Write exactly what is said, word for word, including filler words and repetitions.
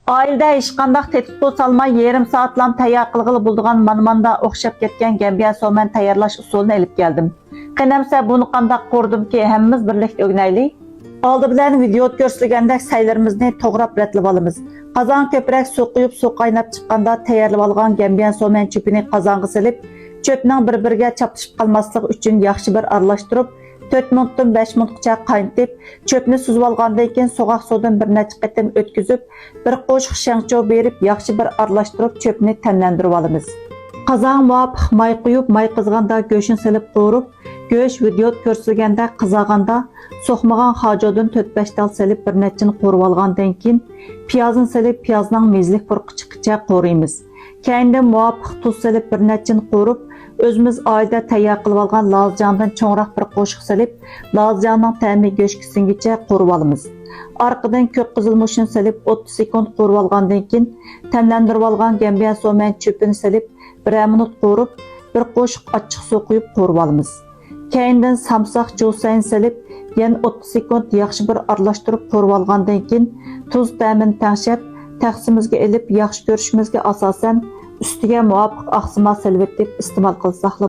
ئائىلىدە ھېچقانداق تېتىتقۇ سالماي، يېرىم سائەتلام تەييار قىلغىلى بولىدىغان مانماندا ئوخشاپ كەتكەن گەنبيەن سومەن تەييارلاش ئۇسۇلىنى ئېلىپ كەلدىم. قېنى ئەمسە بۇنى قانداق قورۇدۇمكى، ھەممىمىز بىرلىكتە ئۆگىنەيلى. ئالدى بىلەن ۋىدېئودا كۆرسىتىلگەندەك سەيلىرىمىزنى توغراپ رەتلىۋالىمىز. قازانغا كۆپرەك سۇ قۇيۇپ، سۇ قايناپ چىققاندا تەييارلىۋالغان گەنبيەن سومەن چۆپىنى قازانغا سېلىپ، چۆپنىڭ بىر-بىرىگە چاپلىشىپ قالماسلىقى ئۈچۈن ياخشى بىر ئارىلاشتۇرۇپ، تۆت مىنۇتتىن بەش مىنۇتقىچە قاينىتىپ، چۆپنى سۈزۈۋالغاندىن كېيىن سوغۇق سۇدىن بىر نەچچە قېتىم ئۆتكۈزۈپ، بىر قوشۇق شياڭچيۇ بېرىپ، ياخشى بىر ئارىلاشتۇرۇپ، چۆپنى تەملەندۈرۈۋالىمىز. قازانغا مۇۋاپىق ماي قۇيۇپ، ماي قىزغاندا گۆشنى سېلىپ قورۇپ، گۆش ۋىدېئودا كۆرسىتىلگەندەك قىزارغاندا، سوقمىغان خاجۇدىن تۆت-بەش تال سېلىپ، بىر نەچچىنى قورۇۋالغاندىن كېيىن، پىيازنى سېلىپ، پىيازنىڭ مېزىلىك پۇرىقى چىققىچە قورۇيمىز. كەينىدىن مۇۋاپىق تۇز سېلىپ، بىر نەچچىنى قورۇپ، ئۆزىمىز ئائىلىدە تەييار قىلىۋالغان لازىجاڭدىن چوڭراق بىر قوشۇق سېلىپ، لازىجاڭنىڭ تەمى گۆشكە سىڭگىچە قورۇۋالىمىز. ئارقىدىن كۆك قىزىلمۇچنى سېلىپ، ئوتتۇز سېكۇنت قورۇۋالغاندىن كېيىن، تەملەندۈرۈۋالغان گەنبيەن سومەن چۆپىنى سېلىپ، بىرەر مىنۇت قورۇپ، بىر قوشۇق ئاچچىق سۇ قۇيۇپ قورۇۋالىمىز. كەينىدىن سامساق جۇسەينى سېلىپ، يەنە ئوتتۇز سېكۇنت ياخشى بىر ئارىلاشتۇرۇپ قورۇۋالغاندىن كېيىن، تۇز تەمىنى تەڭشەپ، تەخسىمىزگە ئېلىپ، ياخشى كۆرۈشىمىزگە ئاساسەن، ئۈستىگە مۇۋاپىق ئاقسىما سېلىۋېتىپ ئىستېمال قىلساقلا